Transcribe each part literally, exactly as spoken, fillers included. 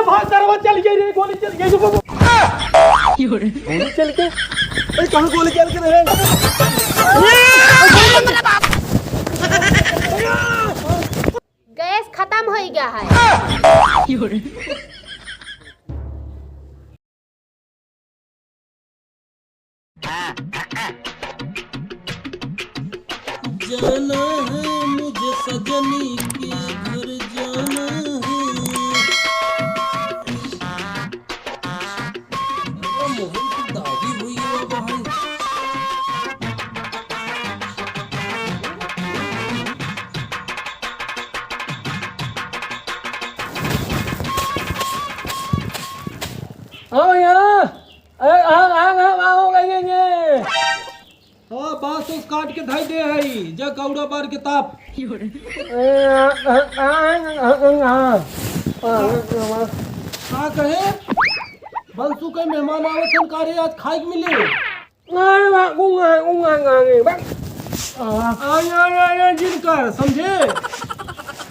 हाँ, सरवा चल गई रे, गोली चल गई। गोली चल के? ए, कहाँ गोली चल के रहे? गैस खतम होइ गया है। जाना है मुझे सजनी के घर जाना है। अरे मोहन की दादी हुई है बहन। हाँ भैया, अरे हाँ, हाँ, हाँ, हाँ, हो गई है ये। हाँ, बांस उस काट के धई दे है, जा कौड़ा बार के ताप। ए, हाँ, हाँ, हाँ, हाँ, हाँ, हाँ। हाँ, हाँ। का कहे? बंसू के मेहमान आवत हन का रे, आज खाए के मिले? हाँ, हाँ, हाँ, हाँ, हाँ, हाँ, हाँ। आय, आय, आय, आय, जिन कर, समझे?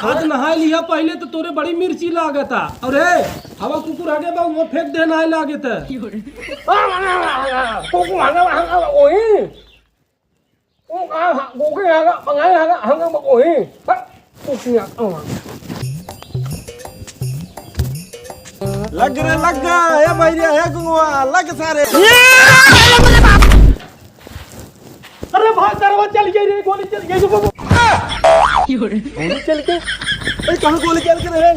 हाथ नहाए लिया पहिले तो तोरे बड़ी मिर्ची लागता। अउर हे, हवा कुकुर आगे बा, वो फेंक दे नहाए लागे त। कुकुर आगे बा, हंगा बा, ओही। ओ, आ, हा, कुकुर आगे, बंगाई आगे, हंगा बा, ओही। हा, कुकुर आगे, ओ। लग रे, लग, ए भैया, ए गुंगवा, लग सारे। अरे भाई, सरवा चल गई रे, गोली चल गई। गोली चल के? ए, कहाँ गोली चल के रहे?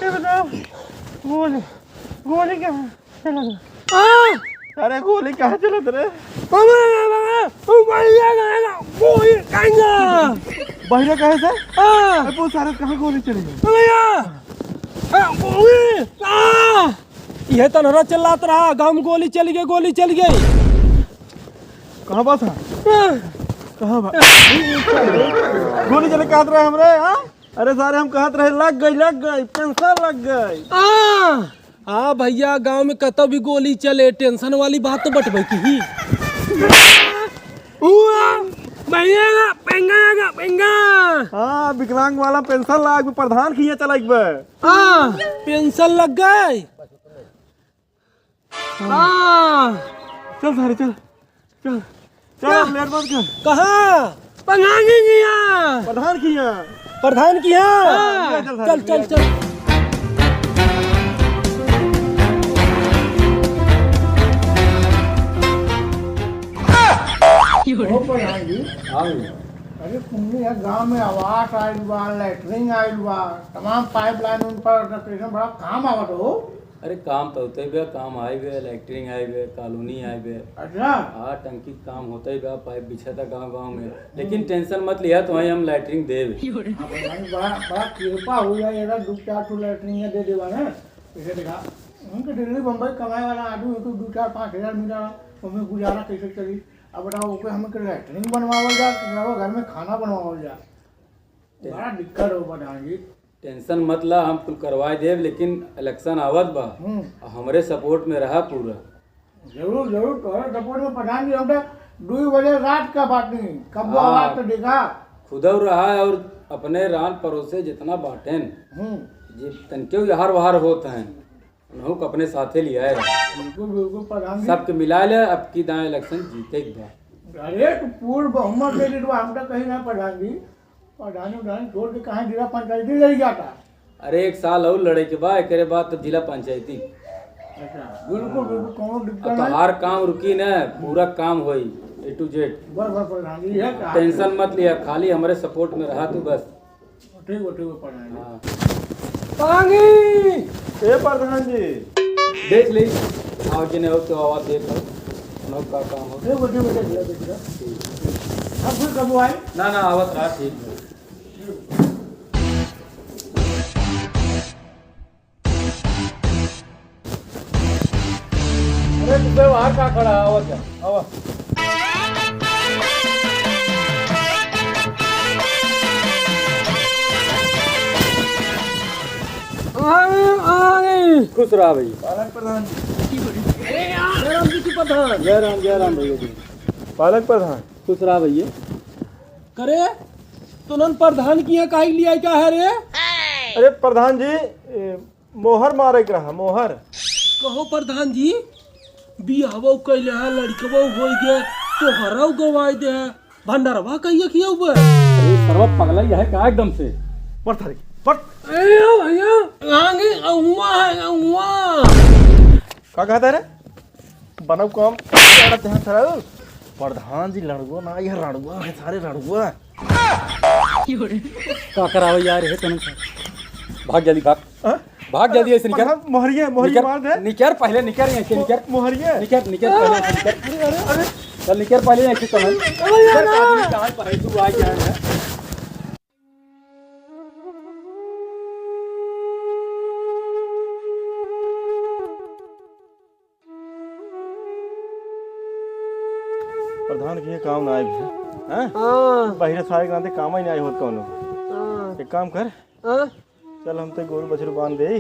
ए, बताओ, गोली, गोली कहाँ? चलो। आ! अरे गोली कहाँ चलत रे? बाबा, बाबा, बाबा, ओ भैया, बाबा, गोली कहाँ? बहिरा कहे से? आ! अरे वो सारे कहाँ गोली चली गई? भैया! आ, गोली! आ! ये तो नरा चिल्लात रहा, गाँव में गोली चली गई, गोली चली गई। कहाँ बा था? आ! कहाँ बा? गोली चले कहत रहे हमरे, हाँ? अरे सारे हम कहत रहे लग गई, लग गई, पेंशन लग गई। आ! हाँ भैया, गाँव में कतौ भी गोली चले, टेंशन वाली बात तो बटबे की ही। उआ, भैया, पेंगा, पेंगा। हाँ, विकलांग वाला पेंशन लाग, प्रधान खिया चला एक बार। हाँ, पेंशन लग गए। हाँ। चल सारे, चल। चल, चल, क्या? अब लेट मत कर। कहाँ? प्रधान की यहाँ। प्रधान की यहाँ। प्रधान की यहाँ। हाँ, चल, चल, चल, चल। ओ प्रधान जी। हाँ भैया। अरे, तुमने यहाँ गाँव में आवास आइल बा, लैट्रिन आइल बा, तमाम पाइपलाइन उन पर कनेक्शन बड़ा काम आवत हो। अरे काम तो होते बे, काम आए बे, लैट्रिन आए बे, कॉलोनी आए बे। अच्छा। हाँ, टंकी के काम होते बे, पाइप बिछाता गाँव गाँव में। लेकिन हम्म। टेंशन मत लिया, तुम्हें हम लैट्रिन देब। हाँ, भाई, बड़ा, बड़ा कृपा हो जाए, अगर दो चार ठो लैट्रिन दे देवा ना, इसे देखा, उनके दिल्ली बम्बई कमाए वाला आदमी हो तो दो चार पाँच हजार मिला, उसमें गुजारा कैसे चली? अब बताओ, ओके हमें के लैट्रिन बनवावल जा, कि घर में खाना बनवावल जा? बड़ा दिक्कत हो प्रधान जी। टेंशन मत ला, हम कुल करवाए देब, लेकिन इलेक्शन आवत बा। हम्म। आ हमरे सपोर्ट में रहा पूरा। जरूर, जरूर, तोहरे सपोर्ट में प्रधान जी, हम तो दुई बजे रात का बात नहीं, कब वो हाँ। आवाज तो देखा। खुदौ रहा और अपने रान परोसे जितना बाटेन, हम्म। जे तनके हार वहार होत हैं, उन्हों को अपने साथे लियाए रहा। बिल्कुल, बिल्कुल, प्रधान जी। सबके मिला ले, अब की दाएं इलेक्शन जीते के बा। अरे, तो पूर्ण बहुमत दे दे, तो हम तो कहीं ना प्रधान जी। प्रधानी, प्रधानी छोड़ के कहाँ जिला पंचायती ले जाता? अरे, एक साल और लड़े के बा, एकरे बाद तो जिला पंचायती। अच्छा, बिल्कुल, बिल्कुल, कौनो दिक्कत अब नहीं। तोहार काम रुकी न, पूरा काम होई, A to Z। बस, बस, प्रधान जी, यह कहा। टेंशन मत लिया, खाली हमरे सपोर्ट में रहा तू बस। ठीक बा, ठीक बा, प्रधान जी। हाँ। पानी! ए प्रधान जी। देख ले, आओ जने हो तो आवाज देख लो। नो का काम हो। ठीक बा, ठीक बा, देख ले, देख ले। ठीक। अब फिर कब आए? ना, ना, आवत रहा, ठीक है। अरे, तू बे बाहर का खड़ा है? आवा जा, आवा। अरे, अरे, खुश रहा भैया। पालक प्रधान जी। जय राम जी की प्रधान। जय राम, जय राम भैया जी। पालक प्रधान। खुश रहा भैया। करे, तुनन प्रधान किहाँ काहे लियाइ का है रे? अरे प्रधान जी, ए, मोहर मारे के रहा, मोहर। कहो प्रधान जी, बियाहवो कइले है, लड़कवो होइ गए, तोहरौ गवाइ दे है, भंडारवा कहिया किया हुआ है? अरे सरवा पगला यह है का एकदम से? पढ़ थारे, पढ़। ए भैया, आगे हुआ है, हुआ। का कहता है रे? बनब काम, लड़त हैं सरऊ। प्रधान जी लड़ुआ ना, यह रड़ुआ है, सारे रड़ुआ। का करावे यार, हे तने। भाग जल्दी, भाग। हाँ? भाग जल्दी, ऐसे निकर। प्रधान, मोहरिया, मोहरिया निकर, मार दे। निकर, पहले निकर, ऐसे निकर। मोहरिया। निकर, निकर, पहले ऐसे निकर। अरे, अरे, अरे। चल, निकर पहले, ऐसे चल। अरे, निकर, यार। आदमी कहाँ पर है? तू आ गया है। प्रधान के काम ना आए भी, हैं? हाँ। बहिरे सारे के नाते काम ही ना आए होत कौनो। हाँ। एक काम कर। हाँ। चल, हम तो गोरू बछरू बांध दे,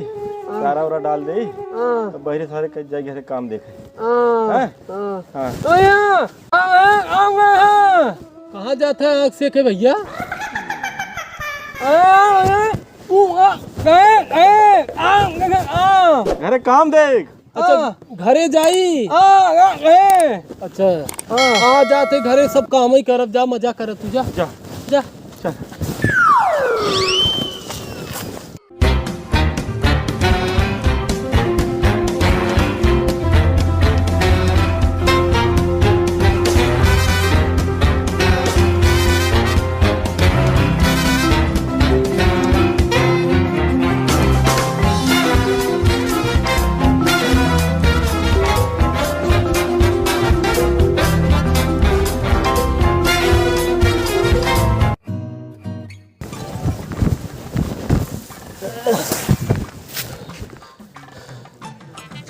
हाँ। चारा उरा डाल दे, हाँ। तो बहिरे सारे के जाए घरे काम देखे। हाँ। हैं? हाँ। हाँ। भैया, आ, आ, आ, आ, आ। कहाँ जाता है आँख से के भैया? आ, आ, ऊ, आ, ए, ए, आ, आ। घरे काम देख। अच्छा, हाँ। घरे जाई। हाँ, हाँ, ए। अच्छा। हाँ। आ जाते घरे सब काम ही करब, जा मजा करब तू, जा। जा। जा। चल।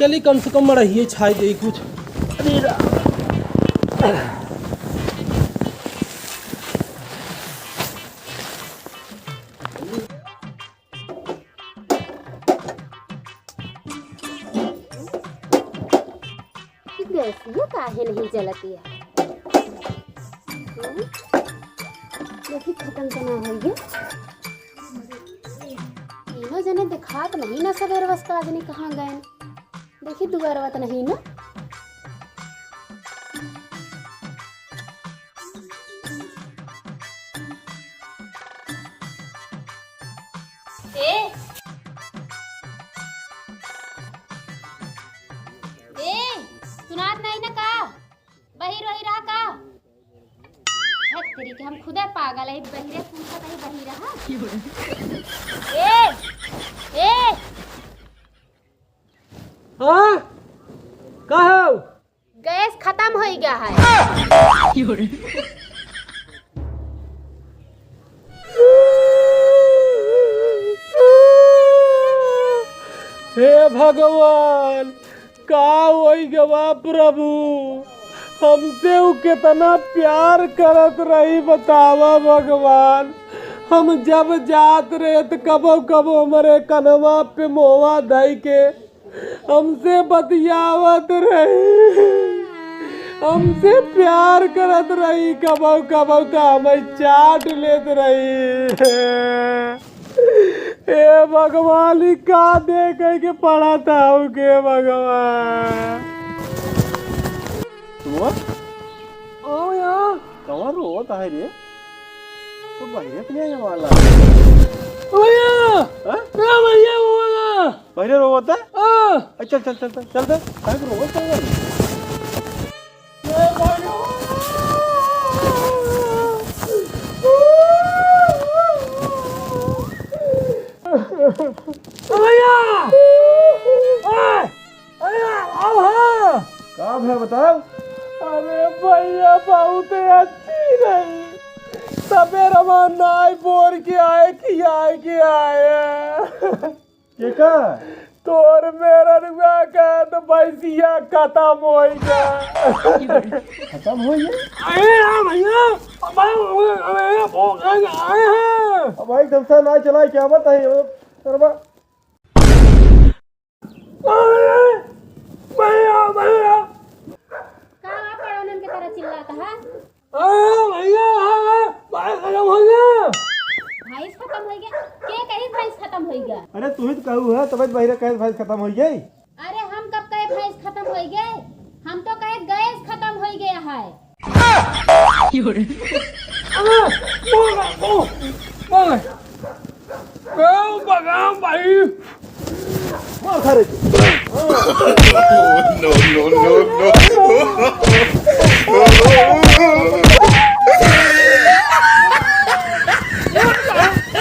चली, कम से कम मड़हिए छाई दे कुछ। अरे रा- ई गैसिया काहे नहीं जलतिया? हम्म? देखी खतम तो ना होइगे। तीनों जने देखात नहीं ना, सबेर बस का आदमी कहाँ गए? देखी दुआरवा तो नहीं ना। ए, ए, सुनात नहीं ना का? बहिर वही रहा का? हट तेरी के, हम खुदे पागल है, बहिरे पूछत है, बहिर रहा। ए, ए। हाँ? का हो? गैस खतम होई गया है। हे भगवान, का होई गवा प्रभु? हमसे उ केतना प्यार करत रही, बतावा भगवान। हम जब जात रहे त कबो कबो हमरे कनवा पे मोवा धई के हमसे बतियावत रही, हमसे प्यार करत रही, कबो कबो त हमें चाट लेत रही। हे भगवान, ई का देखे के पड़त हमके भगवान। सुनवा? ओ यार। कहाँ रोवत है रे? तो बढ़िया के लिए वाला। भैया! हाँ? ए भैया, वो वाला। पहले रोवत है? हाँ। अच्छा, चल, चल, चल, चल, चल। काहे के रोवत है भाई? ए भैया! भैया! ए! अरे, आओ, हाँ। का भा बताओ? अरे भैया, बहुत अच्छी रही। सबेर हमार नाई बोर के आए, खियाए के आए। के का? तोर मेहररुआ का तो भैंसिया खतम होई गया। खतम होई गया? अरे हाँ भैया, अब आए, अब आए, अब आए, अब आए हैं। अब भाई, जलसा ना चलाए, क्या बताइए, सरवा। अरे, भैया, भैया। का आप पड़ोनन के तरह चिल्लात है? अरे भैया, हाँ, हाँ, भैंस खतम होइ गै। भैंस खतम होइ गै? के कही भैंस खतम होइ गै? अरे तू ही तो कहू है, तब बहिरा कहे भैंस खतम होइ गै। अरे हम कब कहे भैंस खतम होइ गै? हम तो कहे गैस खतम होइ गै है। अरे, बोल, बोल, बोल। गाँव बगाम भाई। मार खा रे। No, no, no, no।